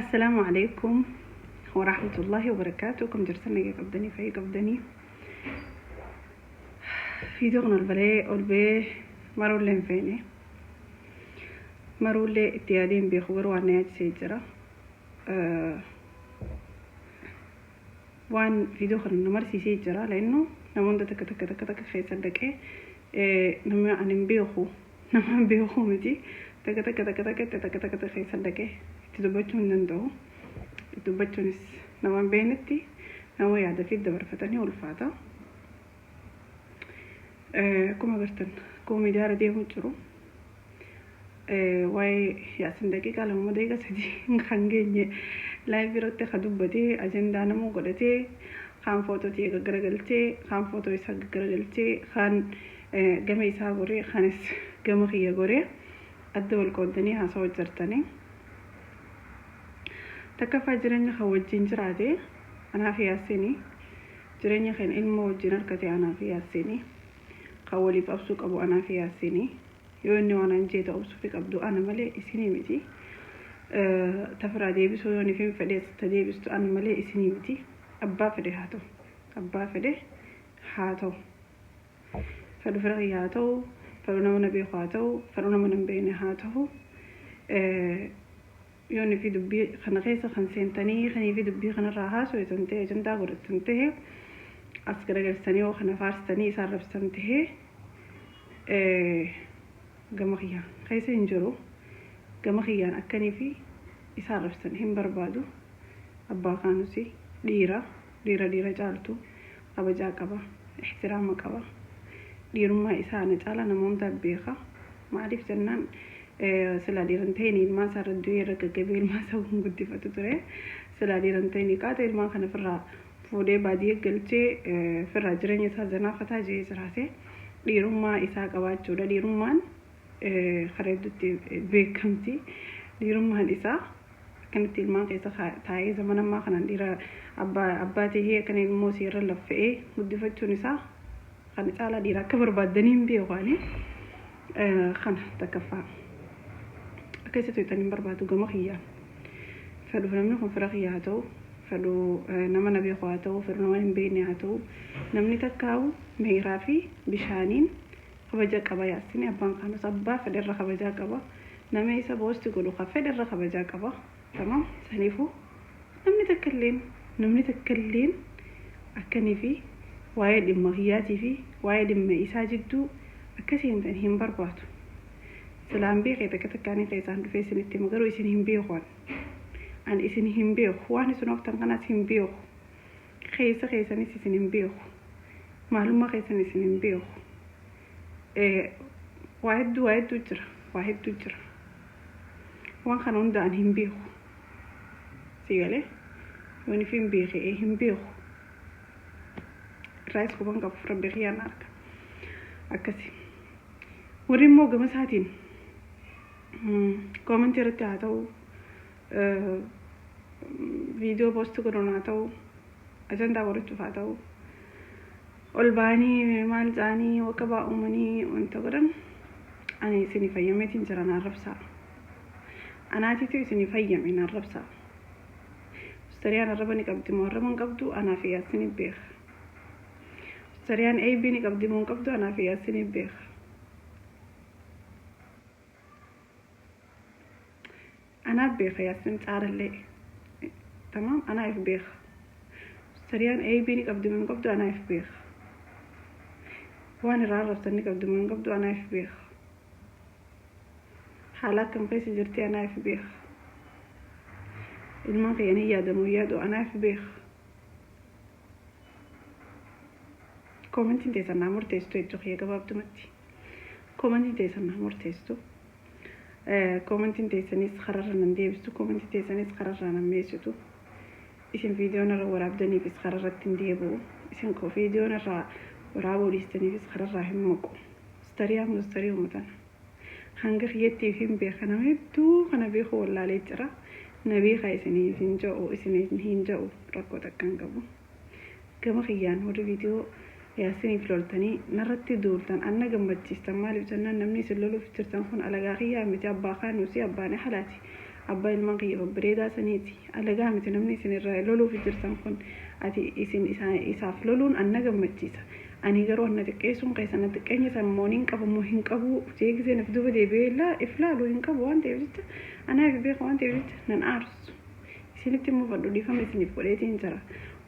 Assalaamu Aleeykum Warahmatullaahi Wabarakaatuh. Akkam jirtan? Nagaa qabdanii? Fayya qabdanii? Viidiyoo kana ol balee ol ba'ee maruullee hin feene. Maruullee itti yaadee hin beeku, garuu waan na yaachisee jira. Waan viidiyoo kana na marsiisee jira. La'innu namoota takka takka takka takka keessa dhaqee nama ani hin beeku, nama hin beeku miti, takka takka takka takka itti takka takka takka keessa dhaqee itti dubbachuu hin danda'u. Itti dubbachuunis nama hin beeknetti nama yaada fi dabarfatanii ulfaata. Akkuma agartan, akkuma miidiyaa irra deemuu jiru, waa'ee Yaasin daqiiqaa 2, daqiiqaa 3 kan geenye live irratti ka dubbatee ajandaa namuu godhatee, kaan footoo tiyya gaggaragalchee, kaan footoo isaa gaggaragalchee, kaan gama isaa goree, kaanis gama kiyya goree adda wal qooddanii haasawaa jirtanii. Takkaffaa, jireenya kan wajjin jiraate anaa fi Yaasini. Jireenya kan ilmoo wajjin argate anaa fi Yaasini. Kan waliif absuu qabu anaa fi Yaasini. Yoo inni waan an jeeta obsuufi qabdu ana malee isinii miti. Tafiraa deebisuu yoo nifin fedhees ta deebistu ana malee isinii miti. Abbaa fedhe haa ta'u. Abbaa fedhe haa ta'u. Fedhu fira kiyya haa ta'u, fedhu nama na beeku haa ta'u, fedhu nama na hin beekne haa ta'u. Yoo nifi dubbii kana keessa kan seentanii kanii fi dubbii kanarraa haasoytan ta'e, ajandaa godhattan ta'e, as garagalchitanii yoo kana faarsitanii isaan rabsitan ta'e, gama kiyyaan keessa hin jiru. Gama kiyyaan akkanii fi isaan rabsitan hin barbaadu. Abbaa kaanusi dhiira, dhiira dhiira caaltu kabajaa qaba, ihtiraama qaba. Dhiirummaa isaa ana caalaa nama hundaa beeka. Maaliif jennaan, silaa dhiira hin ta'in ilmaan isaa irra du'ee irra gaggabee ilmaan isaa kun guddifatu ture. Silaa dhiira hin ta'in qaata ilmaan kana ofirraa fuudhee baadiyyaa galchee ofirraa jireenya isaa zanaa fataa jee jiraate. Dhiirummaa isaa qabaachuudha. Dhiirummaan karaa hedduutti beekamti. Dhiirummaan isaa akkanatti ilmaan keessa taa'ee zaman ammaa kanaan dhiira abbaa tahee akkana ilmoo isii irra laffa'ee guddifachuun isaa kana caalaa dhiira akka barbaaddanii hin beeku ani. Kana takkaffaa akka isa tuqxan hin barbaadu gama kiyyaan. Fedhu namni kun fira kiyya haa ta'u, fedhu nama na beeku haa ta'u, fedhu nama hin beekne haa ta'u, namni takkaa'u meeraa fi bishaaniin kabaja qaba. Yaasini abbaan kaanus abbaa fedherra kabajaa qaba. Nama isa boosti godhu ka fedherra kabajaa qaba. Tamaam. Saniifuu namni takka illeen akkanii fi waa'ee dhimma kiyyaatii fi waa'ee dhimma isaa jidduu akka seentan hin barbaadu. Silaan beekee takka takkaanii keessaan dhufee isinitti hima, garuu isin hin beeku. Ani isin hin beeku. Waan isin ooftan kanaas hin beeku. Keessa keessanis isin hin beeku. Maalummaa keessan isin hin beeku. Waa hedduu, waa hedduu jira, waa hedduu jira. Waan kana hunda ani hin beeku. Si galee? Yoon ifin beekee hin beeku. Irraayis quban qabu, rabbi kiyyaan arga. Akkasi. Warri immoo gama isaatiin comment irratti haa ta'u, viidiyoo post godhuun haa ta'u, ajandaa godhachuuf haa ta'u, ol ba'anii maal ta'anii wakka baa uumanii wanta godhan, ani isinii fayyameetiin jira naan rabsaa. Anaatiitu isinii fayyame naan rabsaa. Mustariyaan arraba ni qabdi moo arraba hin qabdu, anaaf Yaasinii beeka. Mustariyaan eeybii ni qabdi moo hin qabdu, anaaf Yaasinii beeka. Anaaf beeka Yaasin caalallee. Tamaam, anaaf beeka. Mustariyaan eeybii ni qabdi moo hin qabdu, anaaf beeka. Waan irraa arrabsan ni qabdi moo hin qabdu, anaaf beeka. Haala akkam keessa jirti, anaaf beeka. Ilmaan kiyya ni yaadamu yaadu, anaaf beeka. Commentiin teessan naa murteessitu jechuu kiyya gabaabdumatti. Commentiin teessan naa murteessitu. Commentiin teessanis kararra nan deebistu. Commentiin teessanis kararraa nan meessitu. Isin viidiyoon irra waraabdaniifis kararratti hin deebi'u. Isin koo viidiyoon irraa waraabuu dhiistaniifis kararraa hin maqu. Mustariyaa mustarii uummatan. Hanga kiyyattiif hin beeka, nama hedduu kana beeku wallaalee jira. Na beekaa isiniif hin ja'u, isiniif hin ja'u, rakkoo takka hin qabu. Gama kiyyaan warri viidiyoo Yaasiniif loltanii narratti duultan anna gammachiistan. Maaliif jennaan, namni isin loluuf jirtan kun alagaa kiyyaa miti, abbaa kaanuusi, abbaan halaati. Abbaa ilmaan kiyya babbareedaa saniiti. Alagaa miti namni isin irraa loluuf jirtan kun. Ati isin isaaf loluun anna gammachiisa. Ani garuu anna xiqqeessuun keessa na xiqqeenya san moo niin qabu moo hin qabu jeegisee naf duuba deebi'ee if laalu hin qabu waan ta'eef jecha anaaf beeku waan ta'eef jecha nan aarsu. Isinitti mufadhu dhiifama isiniif godheetiin jira.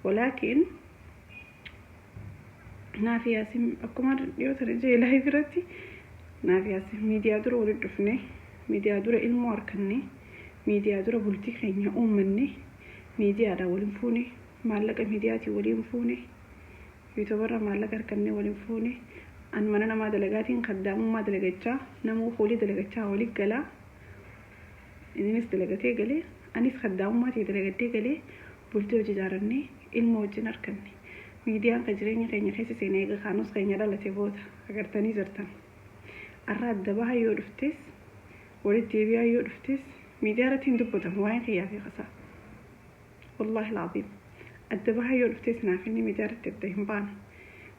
Walaakin naaf yaasin akkuma dhiyoo tana jee live irratti naaf yaasin miidiyaa dura walitti dhufne, miidiyaa dura ilmoo harkanne, miidiyaa dura bultii keenya uummanne, miidiyaadhaan waliin fuune, maallaqa miidiyaatiin waliin fuune, yuutuubarra maallaqa harkanne waliin fuune. An mana namaa dalagaatiin kaddaamummaa dalagachaa, namuu hoolii dalagachaa waliin galaa, innis dalagatee galee, anis kaddaamummaa ta'e dalagadee galee, bultii hojii ijaarannee ilmoo wajjin harkanne. Miidiyaan kan jireenya keenya keessa seenee eega kaanus keenya dhalate booda agartanii jirtan. Arra adda bahaa yoo dhuftes, walitti deebi'aa yoo dhuftes, miidiyaa irratti hin dubbatamu waa'een kiyyaa fi kasaa. Wallaahi alaaziim. Adda bahaa yoo dhuftes naaf inni miidiyaa irratti adda hin baanu.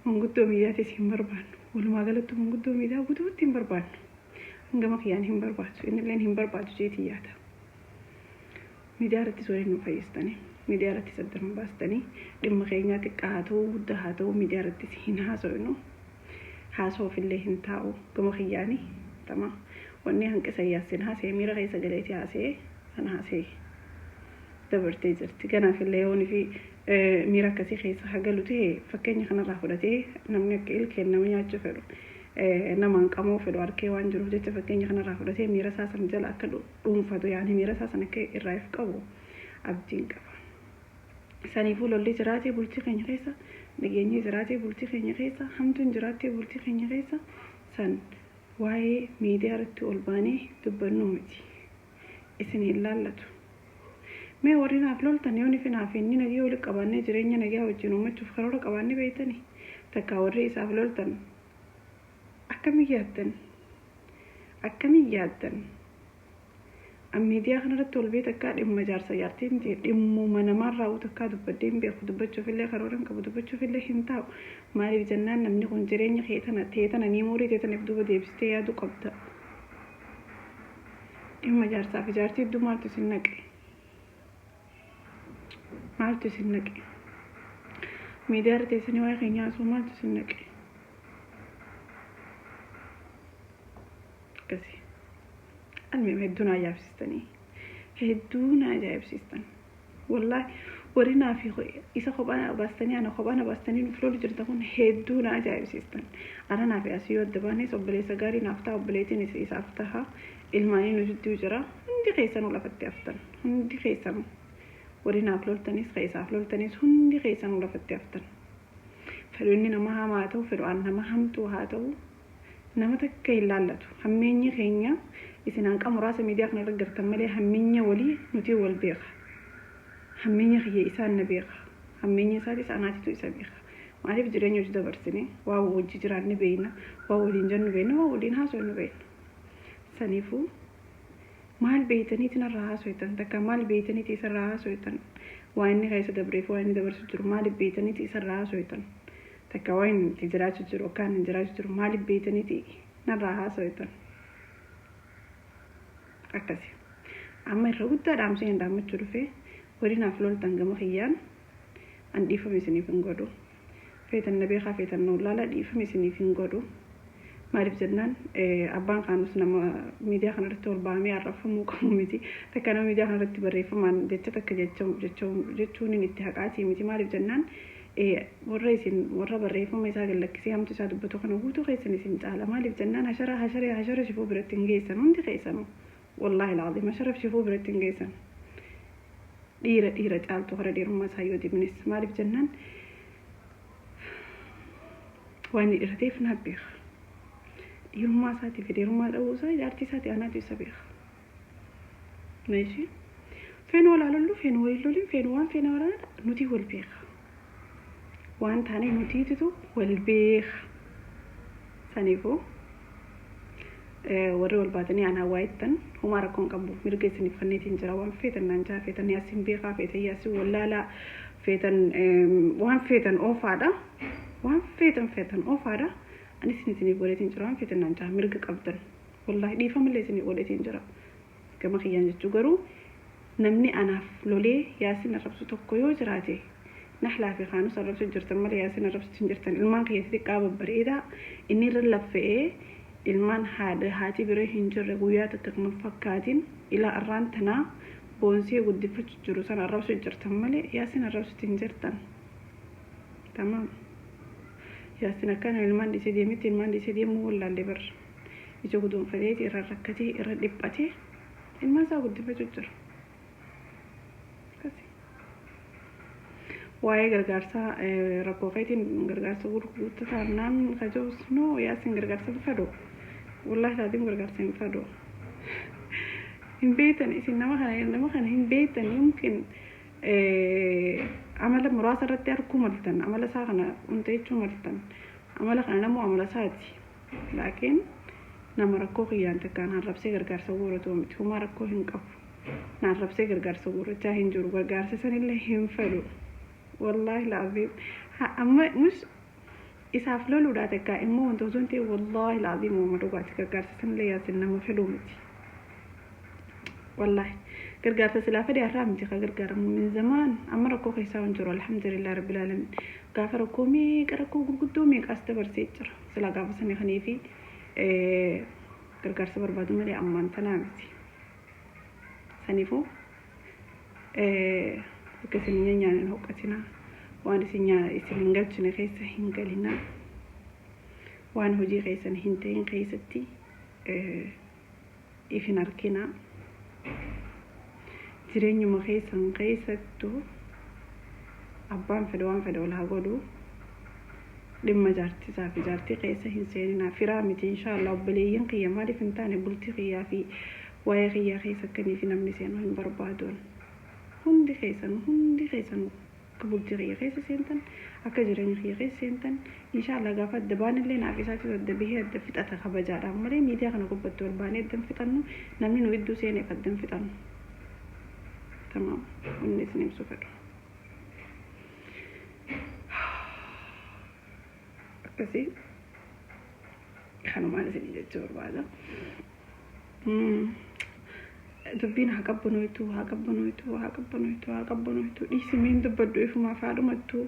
Manguddoo miidiyaatis hin barbaannu. Walumaa galatti manguddoo miidiyaa guutuutti hin barbaannu. Hangama kiyyaan hin barbaadu. Innilleen hin barbaadu jeetii yaada. Miidiyaa irrattis waliin nu fayyistanii, miidiyaa irrattis adda nu baastanii, dhimma keenyaa xiqqaa haa ta'u guddaa haa ta'u miidiyaa irrattis hin haasofnu. Haasofillee hin taa'u gama kiyyaanii tama wanni hanqisa yaassin haasee miira keessa galeeti haasee san haasee dabartee jirti. Kanaafillee yoonii fi miira akkasii keessa hagalu ta'e fakkeenya kanarraa fudhatee namni akka ilkeen nama nyaachuu fedhu namaan qamoo fedhu harkee waan jiruuf jecha fakkeenya kanarraa fudhatee miira isaa san jala akka dhuunfatu, yaani miira isaa san akka irraa if qabu abdiin qaba. Saniifuu lolli jiraatee bultii keenya keessa, nageenyi jiraatee bultii keenya keessa, hamtuun jiraattee bultii keenya keessa, san waa'ee miidiyaa irratti ol baanee dubbannu miti. Isin hin laallatu. Mee warri naaf loltan yoo nifi naaf inni nagee walitti qabaannee jireenya nagaa wajjin uummachuuf karoora qabaannee beektanii, takkaa warri isaaf loltan akkamiin yaaddan? Akkamiin yaaddan? An miidiyaa kanarratti ol bee takkaa dhimma jaarsa jaartii miti, dhimmuma namaarraa takkaa dubbadhee hin beeku, dubbachuufillee karoora hin qabu, dubbachuufillee hin taa'u. Maaliif jennaan namni kun jireenya kee tana tee tana ni muurii tee tana if duuba deebistee yaaduu qabda. Dhimma jaarsaa fi jaartii hedduu maaltu isin naqe? Maaltu isin naqe? Miidiyaa irra teessanii waa'ee keenya haasa'u maaltu isin naqe? Akkasii. Almeem hedduu na ajaa'ibsiistanii. Hedduu na ajaa'ibsiistan. Wallaahi warri naa fi isa kophaa baastanii ana kophaa na baastanii nuuf lolu jirta kun hedduu na ajaa'ibsiistan. Ana naa fi asii yoo adda baanes obboleessa gaarii naaf ta'a, obboleettiin isaaf taha, ilmaanii nu jidduu jira. Hundi keessanuu lafatti haftan. Hundi keessanuu. Warri naaf loltanis ka isaaf loltanis hundi keessanuu lafatti haftan. Fedhu inni nama hamaa haa ta'u, fedhu an nama hamtuu haa ta'u, nama takka hin laallatu. Hammeenyi keenya isin hanqa muraasa miidiyaa kana irra gartan malee hammeenya walii nuti wal beeka. Hammeenya kiyya isaan na beeka. Hammeenya isaatis anaatitu isa beeka. Maaliif jireenya hojii dabarsine waa wajji jiraanne beekna, waa waliin jennu beekna, waa waliin haasofnu beekna. Saniifuu maal beeytaniiti narraa haasoftan, takka maal beeytaniiti isarraa haasoftan, waa inni keessa dabreef waa inni dabarsu jiru maaliif beeytaniiti isarraa haasoftan, takka waa inni itti jiraachuu jiru akka inni jiraachuu jiru maaliif beeytaniiti narraa haasoftan. Akkasi. Amma irra guddaa dhaamsee hin dhaammachuu dhufee warri naaf loltan gama kiyyaan an dhiifama isiniif hin godhu. Feetan na beekaa, feetan na wallaala, dhiifama isiniif hin godhu. Maaliif jennaan abbaan kaanus nama miidiyaa kanarratti ol bahamee arrabfamuu qabu miti. Takka nama miidiyaa kanarratti barreeffamaan jecha takka jechuun itti haqaatii miti. Maaliif jennaan warra isin warra barreeffama isaa gallakkisee hamtu isaa dubbatu kana guutuu keessan isin caala. Maaliif jennaan hashara hashara hashara shifuu biratti hin geessan hundi keessanuu. Wallaahi alaaziim hashara shifuu biratti hin geessan. Dhiira dhiira caaltu kara dhiirummaa isaa yoo dibnes, maaliif jennaan waan inni dhiirateef naaf beeka. Dhiirummaa isaatii fi dhiirummaa dhabuu isaa jaartii isaatii anaatu isa beeka. Meeshii feenu walaalollu, feenu waliin lolin, feenu waan feena waraana, nuti wal beeka. Waan taane nutiititu wal beeka. Saniifuu warri wal baatanii anaa waayittan homaa rakkoon qabu, mirga isiniif kanneetiin jira. Waan feetan naan jaa, feetan yaasin beekaa, feetan yaasin wallaalaa, feetan waan feetan oofaadha. Waan feetan feetan oofaadha. Anis isiniif godheetiin jira, waan feetan naan jaa, mirga qabdan. Wallaahi dhiifamallee isiniif godheetiin jira. Gama kiyyaan jechuu garuu namni anaaf lolee Yaasin arrabsu tokko yoo jiraate Nahlaa fi Kaanus arrabsu jirtan malee Yaasin arrabsu hin jirtan. Ilmaan kiyya xixiqqaa babbareedaa inni irra laffa'ee ilmaan haadha haati bira hin jirre guyyaa takka kan fakkaatin ilaa arraan tanaa boonsee guddifachuu jiru sana arrabsu jirtan malee Yaasin arrabsu hin jirtan. Tamaam. Yaasin akkana ilmaan dhiisee deemetti ilmaan dhiisee deemuu wallaallee barra. Ija guduunfateeti irra rakkatee irra dhiphatee ilmaan isaa guddifachuu jira. Akkasi. Waa'ee gargaarsaa rakkoo keetiin gargaarsa gurgurtaa naan kajoos no Yaasin gargaarsa hin fedhu. Wallaahi taatiin gargaarsa hin fedhu. Hin beektan isin nama kana hin beektan. Yumkin amala muraasa irratti arguu maltan, amala isaa kana hunda jechuu maltan, amala kana namoo amala isaati. Laakiin nama rakkoo kiyyaan takkaan arrabsee gargaarsa guuratu miti. Humaa rakkoo hin qabu. Na arrabsee gargaarsa guurachaa hin jiru. Gargaarsa sanillee hin fedhu. Wallaahi laaziim. Amma mus isaaf loluudha takkaa immoo wanta osoo hin ta'in, wallaahi laaziim, uuma dhugaati, gargaarsa sanillee Yaasin nama fedhu miti. Wallaahi gargaarsa silaa fedhe har'aa miti ka gargaaramu, min zamaan. Amma rakkoo keessaa hin jiru, alhamdulillah rabbil alamin. Gaafa rakkoo meeqa, rakkoo gurguddoo meeqaas dabarsee jira. Silaa gaafa sanii kanii fi gargaarsa barbaadu malee ammaan tanaa miti. Saniifuu akka isin hin nyaanne hin hoqqatinaa, waan isin isin hin galchine keessa hin galinaa, waan hojii keessan hin ta'in keessatti if hin arginaa. Jireenyuma keessan keessattuu abbaan fedhe waan fedhe ol haa godhu, dhimma jaartisaa fi jaartii keessa hin seeninaa. Firaa miti, inshaallah obboleeyyan kiyya maaliif hin taane, bultii kiyyaa fi waa'ee kiyyaa keessa akkanii fi namni seenuu hin barbaaduun. Hundi keessan, hundi keessan akka bultii kiyya keessa seentan, akka jireenya kiyya keessa seentan, inshaallah gaafa adda baanillee naaf isaatiif adda bahee adda fixata kabajaadhaan malee miidiyaa kana gubbatti ol baanee adda hin fixannu. Namni nu iddoo seeneef adda hin fixannu. Tamaam, wanni isin ibsu fedhu akkasii kanumaan isin jechuu barbaada. Dubbiin haa qabbanooytu, haa qabbanooytu, haa qabbanooytu, haa qabbanooytu. Dhiisi, mee hin dubbadhu, ifumaaf haa dhumattu.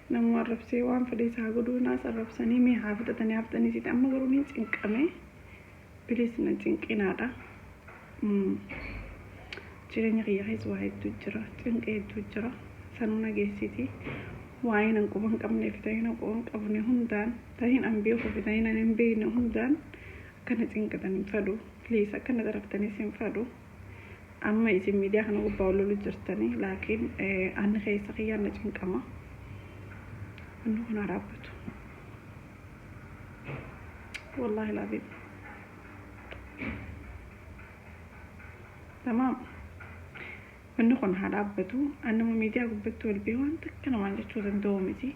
Namuma arrabsee waan fedhe isaa godhuu, naas arrabsanii mee haa fixatanii, haa fixanii siiti. Amma garuu ni cinqame. Bilis na cinqinaadha. Jireenya kiyya keessa waa hedduu jira, cinqee hedduu jira. Sanuu na geessiti. Waa'ee nan quba hin qabnee fi ta'in an quba hin qabne hundaan, ta'in an beekuu fi ta'in an hin beekne hundaan akkana cinqatan hin fedhu. Please, akkana xarabtanis hin fedhu. Amma isin miidiyaa kana gubbaa ol lolu jirtanii, laakiin anni keessa kiyyaan na cinqama. Wanni kun haa dhaabbatu. Wallaahi laaziim. Tamaam. Wanni kun haa dhaabbatu. Ani nama miidiyaa gubbatti ol ba'ee waan takka namaan jechuu danda'u miti.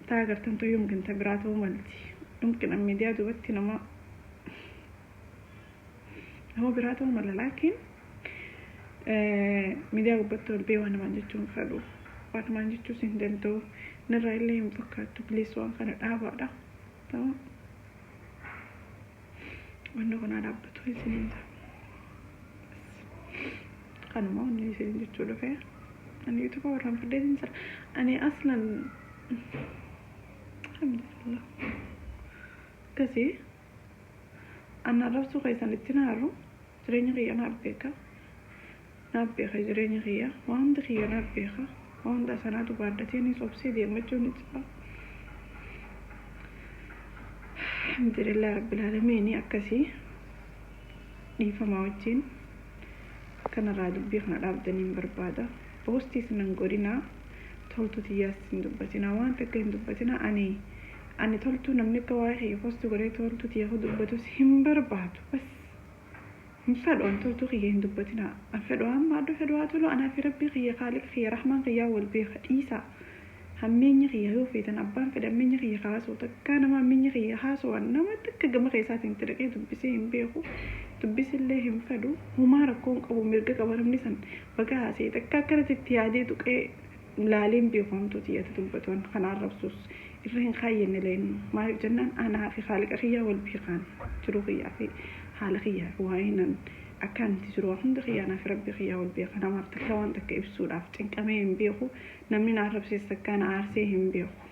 Taa agartan tu yumkin ta biraa ta'uu malti. Yumkin an miidiyaa duubatti nama biraa ta'uu mala, laakiin miidiyaa gubbatti ol ba'ee waan namaan jechuu hin fedhu. Waan namaan jechuus hin danda'u. Narraa illee hin fakkaattu. Please, waan kana dhaabaadha. Tamam. Wanni kun haa dhaabbatu isiniin ta'a. Kanuma wanni isin jechuu dhufe. Ani YouTube warraan faddeetiin jira. Ani aslan alhamdulillah. Akkasii ani arrabsuu keessan itti naaru, jireenya kiyya naaf beeka. Naaf beeka jireenya kiyya. Waan hundi kiyya naaf beeka. Waan hunda sanaatu baadhatee ni sobsee deemachuu ni jira. Alhamdulillah rabbil aalamiin. Akkasii dhiifamaa wajjin kanarraa dubbii kana dhaabdanii hin barbaada. Poostii sinan godhinaa, toltu tiyyaas hin dubbatinaa, waan takka hin dubbatinaa. Ani toltuu namni akka waa'ee kiyya poostii godhee toltu tiyya dubbatus hin barbaadu. Bas, hin fedhu an, toltuu kiyya hin dubbatinaa. An fedhu amma adda fedhu haa tolu, anaa fi rabbii kiyya, kaaliq kiyya, rahmaan kiyyaa wal beeka, dhiisaa. Hammeenya kiyya yoo feetan, abbaan fedhe hammeenya kiyya kaasuu takkaa nama hammeenya kiyya haasawaan nama takka gama keessaatiin itti dhaqee dubbisee hin beeku, dubbisillee hin fedhu. Humaa rakkoo hin qabu, mirga qaba namni san baga haasa'e. Takka akkanatti itti yaadee tuqee laalee hin beeku. Hamtuu tiyyata dubbatuun kana arrabsuus irra hin kaayyenne leennu. Maaliif jennaan, anaa fi kaaliqa kiyyaa wal beekaan, jiruu kiyyaa fi Haala kiyyaa fi waa'ee nan akkaan itti jiru waa hunda kiyyaa naaf rabbi kiyyaa wal beeka. Namaaf takka waan takka ibsuudhaaf cinqamee hin beeku. Namni na arrabsees takka na aarsee hin beeku.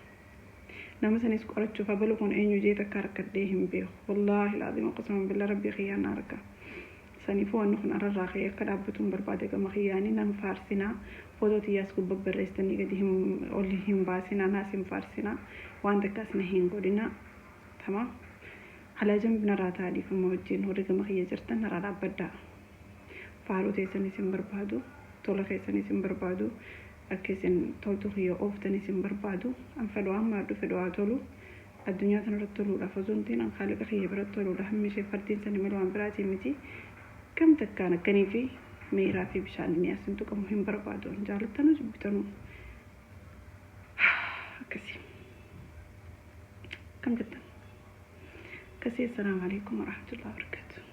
Nama sanis qorachuuf abalu kun eenyu jee takka rakkadhee hin beeku. Wallaahi laaziima qasama billa rabbii kiyyaan na arga. Saniifuu wanni kun arrarraa ka'ee akka dhaabbatuun barbaada gama kiyyaanii nan faarsinaa footoo tiyyaas gubba barreessitanii gadi hin ol hin baasinaa naas hin faarsinaa waan takkaas na hin godhinaa. Tamaam. Alaa jambi narraa ta'a dhiifama wajjin warri gama kiyya jirtan narraa dhaabbadhaa. Faaruu teessanis hin barbaadu tola keessanis hin barbaadu akka isin toltu kiyya ooftanis hin barbaadu. An fedhu amma fedhu haa tolu. Addunyaa tanarratti toluudhaaf osoo hin ta'in an Khaaliqa kiyya biratti toluudha. Hammi ishee fardiin sani malee waan biraatii miti. Kam takkaan akkanii fi meeraa fi bishaan inni asin tuqamu hin barbaadu. An jaalattanuu jibbitanuu. Akkasii. Akkam jettan? Akkasii. Assalaamu alaikum warahmatullahi wabarakatuh.